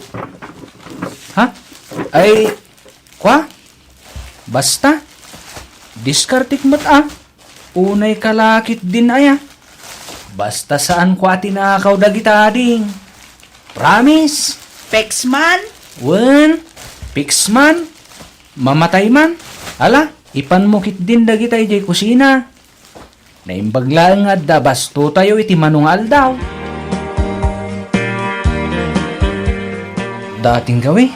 Ha? Ay, kwa? Basta, diskartek met a. Unay kalakit din aya. Basta saanko a tinakaw dagita, ading. Promise. Peksman? Wen, peksman. Mamatay man. Ala, ipanmo ketdin dagita idiay kusina. Naimbag laeng nga adda bastotayo iti mano nga aldaw. Dating gawi.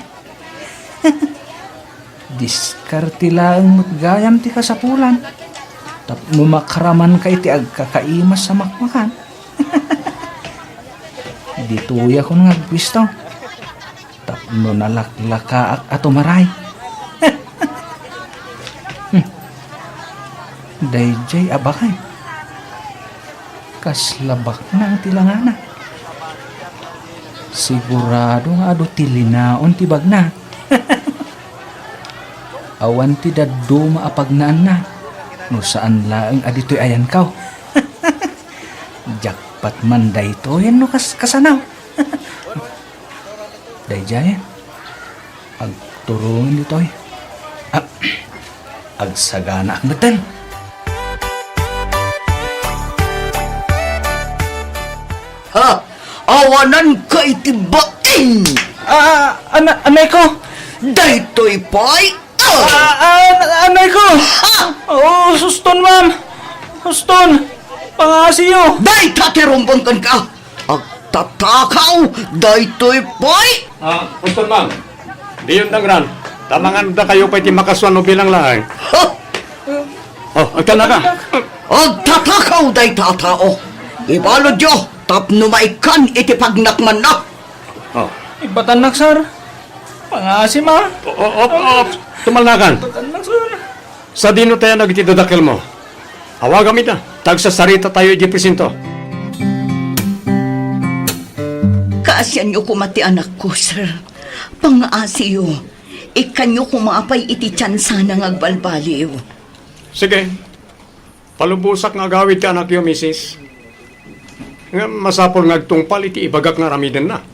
Diskarte laeng met gayam ti kasapulan. Tapno makramanka iti agkakaimas a makmakan. Ditoyakon nga agpuesto. Tapno nalaklakaak a tumaray. Hmm. Daydiay a baket. Kasla baknang ti langana. Sigurado nga adu ti linaon ti bagna. Awan ti dadduma a pagnaanna no saan laeng a ditoy ayankaw. Jackpot man daytoy no kas-, kasano? Daydiay, agturong ditoy. Ah, agsaganaak metten. Ha? Awanan ka iti bating! Ah, ana-, anay ko! Daytoy pay Ah! Ah, ah, anay ko! Ah! Oh, suston, ma'am! Suston! Pangasiyo! Dayta ti rumbeng kenka! Agtatakaw! Daytoy pay! Ah, suston, ma'am. Diyon dangran. Ta manganda kayo pay ti makasuan no bilang laeng. Ha? Oh, agtana ka. Agtatakaw dayta a tao. Ibaludyo tapno maikkan iti pagnakmanna. Oh. Ibatannak, sir. Pangasim, ah. O, o, op, op. Tumalnakan. Ibatannak, sir. Sadino tayan dagiti dadakkelmo? Awagam ida, ta agsasaritatayo idiay presinto. Kaasianyo koma ti anakko, sir. Pangaasiyo. Ikkanyo koma pay iti tiyansana nga agbalbaliw. Sige. Palubosak nga agawid ti anakyo, misis. Ngem masapul nga agtungpal iti ibagak nga aramidenna.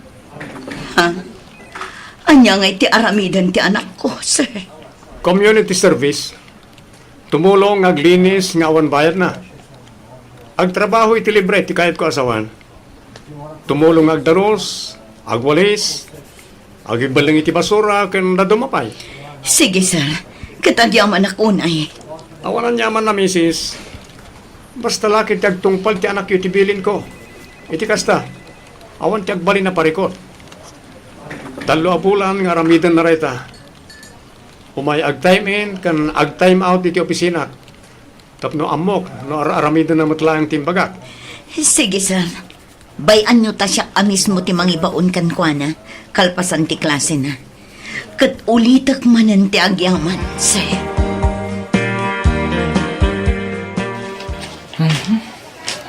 Ha? Ania ngay ti aramiden ti anakko, sir? Community service. Tumulong nga aglinis nga awan bayadna. Agtrabaho iti libre ti kayatko a asawan. Tumulong nga agdaros, agwalis, Agibelleng iti basura ken dadduma pay. Sige, sir. Ket agyamanak unay. Awan aniamanna, misis. Basta la ket ti agtungpal ti anakyo iti bilinko. Iti kasta, awan ti agbalin a parikut. Tallo a bulan nga aramidenna dayta. Umay ag-time in ken ag-time out iti opisinak. Tapno ammok no ar-aramidenna met laeng ti imbagak. Sige, sir. Bay-anyo ta siak a mismo ti mangibaon kenkuana, kalpasan ti klasena. Ket ulitek manen ti agyaman, sir. Mhm.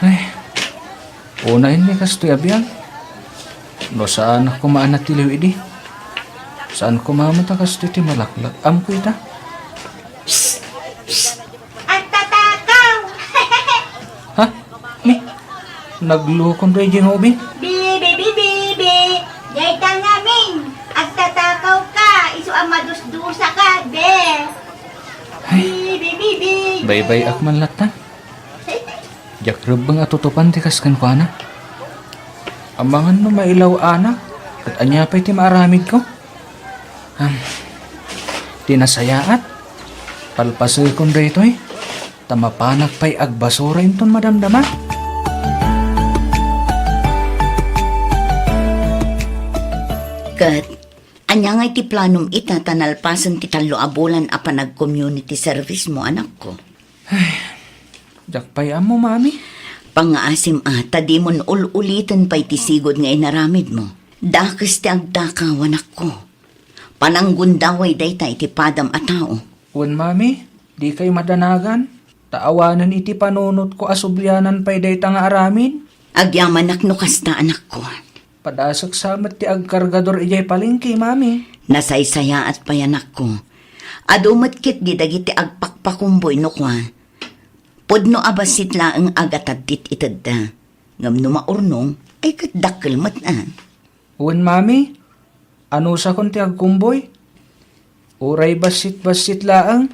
Ay, unay ni kastoy a biag. No saan a koma a natiliw idi. Saan koma met a kastoy ti malaklag. Amko ita. Psst! Psst! Agtatakaw! Ha? Ni? Naglukon da idiay nga ubing? Bibi, bibi, bibi! Dayta ngamin! Agtatakaw ka! Isu a madusdusa ka, be! Ay, bibi, bibi, bibi! Baybay-ak man latta. Diak rebbeng a tutupan ti kas kenkuana. Amangan no mailaw-anak, ket ania pay ti maaramidko? Am, ti nasayaat, palpasekon daytoy, ta mapanak pay agbasura inton madamdama. Ket, ania ngay ti planom ita ta nalpasen ti tallo a bulan a panag-community service mo, anakko? Ay, diak pay ammo, Mami. Pangngaasim a ta dimon ul-uliten pay ti sigud nga inaramidmo. Dakes ti agtakaw, anakko. Pananggundaway dayta iti padam a tao. Wen, Mami, dikay madanagan, ta awanen iti panunotko a sublianan pay dayta nga aramid. Agyamanak no kasta, anakko. Padasek sa met ti agkargador idiay palengke, Mami. Nasaysayaat pay, anakko. Adu met ketdi dagiti agpakpakumboy no kua. Pudno a bassit laeng a gatad ti itedda. Ngem no maurnong, ay ket dakkel met a. Wen, Mami, anusakon ti agkumboy? Uray bassit-bassit laeng.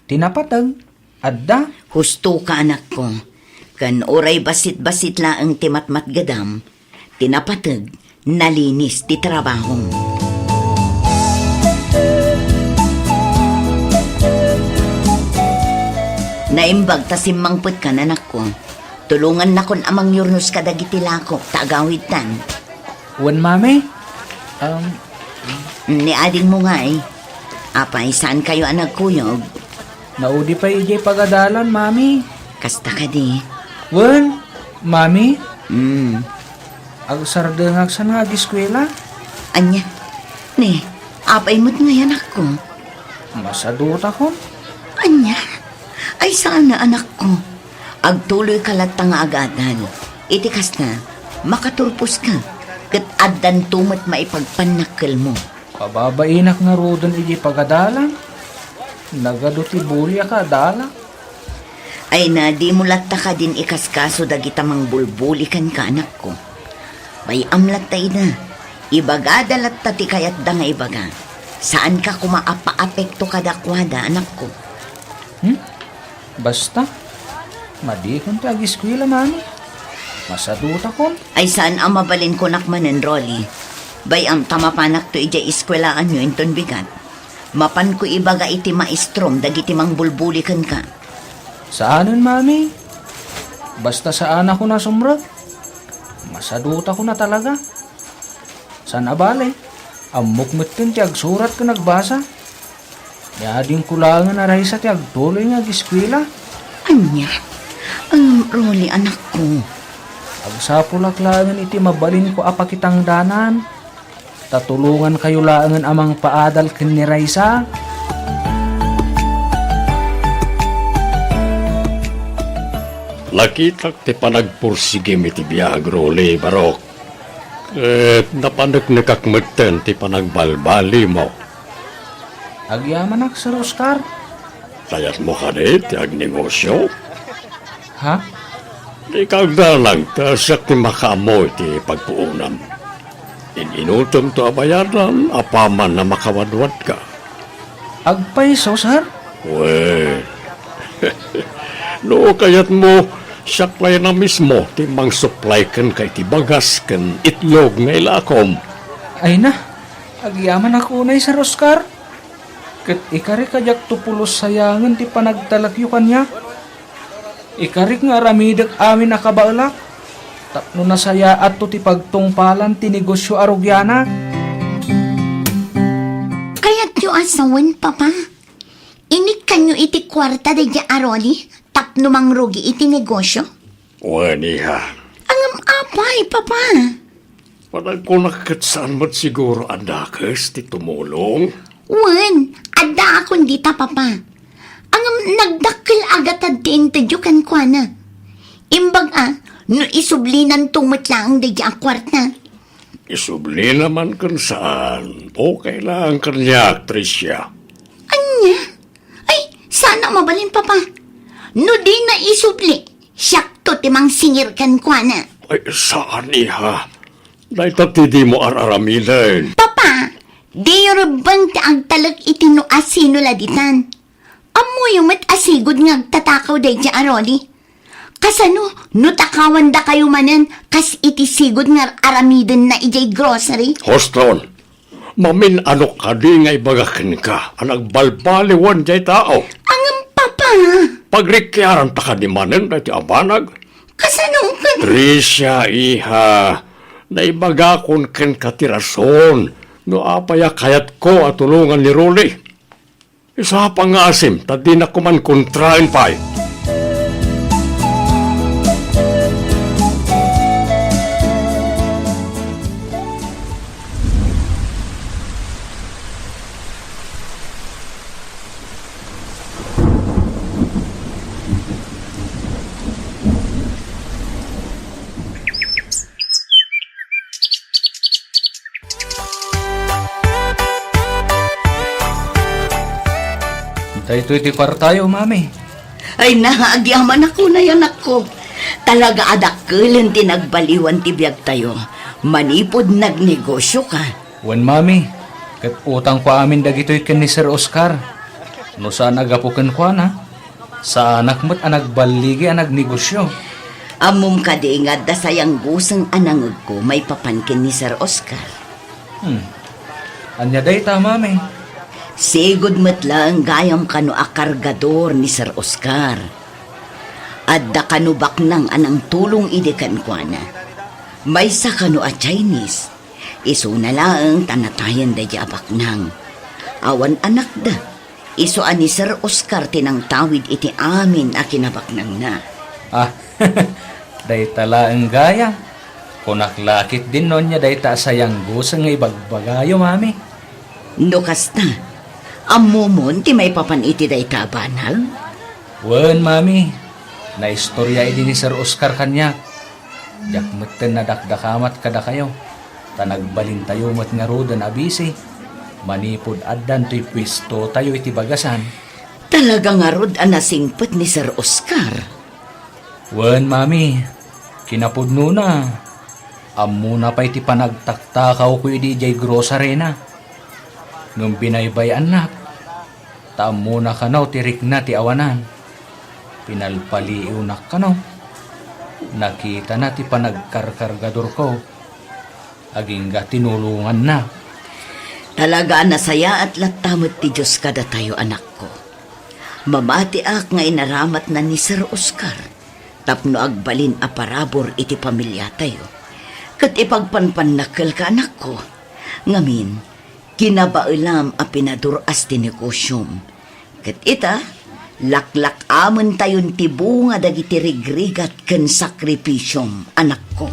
Ti napateg, adda. Husto ka, anakko. Ken uray bassit-bassit laeng ti matmatgedam, ti napateg, nalinis ti trabahom. Naimbag ta simmangpetkan, anakko. Tulongannakon a mangyurnos kadagiti lakok ta agawidtan. Wen, Mami? Um, Ni adingmo ngay. Apay, saankayo a nagkuyog? Naudi pay idiay pagadalan, Mami. Kasta kadi? Wen, Mami? Mm. Agsardengak sa nga agiskuela. Ania? Ni, apay met ngay, anakko? Masadutakon. Ania? Ay, saan a, anakko. Agtuloyka latta nga agadal. Iti kasta, makaturposka, ket addanto met maipagpannakkelmo. Pababainak ngaruden idiay pagadalan. Nagadu ti buli a kaadalak. Ay na, dimo latta kadin ikaskaso dagita mangbulbuli kenka, anakko. Bay-am latta ida. Ibagada latta ti kayatda nga ibaga. Saanka koma a paapekto kadakuada, anakko. Hmm? Basta, madikon ti agiskuela, Mami. Masadutakon. Ay saan a mabalin kunak manen, Rolly. Bay-am ta mapanakto idiay eskuelaanyo inton bigat. Mapanko ibaga iti maestrom dagiti mangbulbuli kenka. Saanen, Mami. Basta saanakon a sumrek. Masadutakon a talaga. Saan a bale, ammok metten ti agsurat ken agbasa. Ni adingko laengen a raysa ti agtuloy nga agiskuela. Ania? Ngem, Rolly, anakko. Agsapulak laengen iti mabalinko a pakitangdanan. Ta tulongankayo laengen a mangpaadal ken ni Raisa. Nakitak ti panagpursigim iti biag, Rolly, barok. Ket napaneknekak metten ti panagbalbalimo. Agyamanak, Sir Oscar. Kayatmo kadi ti agnegosio? Ha? Dika agdanag ta siak ti makaammo iti pagpuonam. In-inutemto a bayadan apaman a makawadwadka. Agpayso, sir? Wen. No kayatmo, siak laeng a mismo ti mangsuplay kenka iti bagas ken itlog nga ilakom. Ay na, Agyamanak unay, Sir Oscar. Ket ikarik a diakto pulos sayangen ti panagtalekyo kaniak. Ikarik nga aramidek amin a kabaelak tapno nasayaatto ti pagtungpalan ti negosio a rugianak. Kayatyo a sawen, Papa? Inikkanyo iti kuarta daydiay a Rolly tapno mangrugi iti negosio? Wen, iha. Ngem apay, Papa? Panagkunak ket saan met siguro a dakes ti tumulong? Wen, addaakon dita, Papa. Ngem nagdakkel a gatad ti intedyo kenkuana. Imbag a, no isublinanto met laeng daydiay a kuarta. Isublina man ken saan, okay lang kaniak, Tricia. Ania? Ay, saan a mabalin, Papa. No dina isubli, siakto ti mangsingir kenkuana. Ay, saan, iha. Dayta ti dimo ar-aramiden. Papa, diyo rebbeng ti agtalek iti no asino la ditan. Ammoyo met a sigud nga agtatakaw daydiay a Rolly. Kasano no takawandakayo manen kas iti sigud nga ar-aramidenna idiay grocery? Huston, mamin-anok kadi nga ibaga kenka a nagbalbaliwan diay tao? Ngem, Papa. Pagrikkiaranta kadi manen daytoy a banag? Kasano ket? Tricia, iha, naibagakon kenka ti rason no apay a kayatko a tulongan ni Rolly. Isu a pangngasim ta dinak koma kontraen pay. Daytoy ti kuartayo, Mami. Ay, naagyamanak unay, anakko. Talaga a dakkelen ti nagbaliwan ti biagtayo manipud nagnegosioka. Wen, Mami, ket utangko amin dagitoy ken ni Sir Oscar. No saan a gapu kenkuana, saanak met a nagballigi a nagnegosio. Ammom kadi nga adda sayangguseng a nangegko maipapan ken ni Sir Oscar? Hmm. Ania dayta, Mami? Sigud met laeng gayam kano a kargador ni Sir Oscar. Adda kano baknang a nangtulong idi kenkuana. Maysa kano a Chinese. Isuna laeng ta natayen daydiay a baknang. Awan anakda. Isu a ni Sir Oscar ti nangtawid iti amin a kinabaknangna. Ah, dayta laeng gayam. Kunak la ketdin no ania dayta a sayangguseng nga ibagbagayo, Mami. No kasta, ammomon ti maipapan iti dayta a banag? Wen, Mami. Naistorya idi ni Sir Oscar kaniak. Diak metten nadakdakamat kadakayo, ta nagbalintayo met ngaruden a bisi manipud addan toy puestotayo iti bagasan. Talaga ngarud a nasingpet ni Sir Oscar. Wen, Mami, kinapudnona, ammona pay ti panagtaktakawko idi idiay grocery-na. Ngem binaybay-annak, ta ammona kano ti rikna ti awanan. Pinalpaliiwnak kano. Nakitana ti panagkarkargadorko. Agingga tinulonganna. Talaga a nasayaat latta met ti Dios kadatayo, anakko. Mamatiak nga inaramatna ni Sir Oscar tapno agbalin a parabur iti pamiliatayo. Ket ipagpanpannak kelka, anakko. Ngamin, kinabaelam a pinadur-as ti negosiom. Ket ita, laklak-amentayon ti bunga dagiti rigrigat ken sakripisiom, anakko.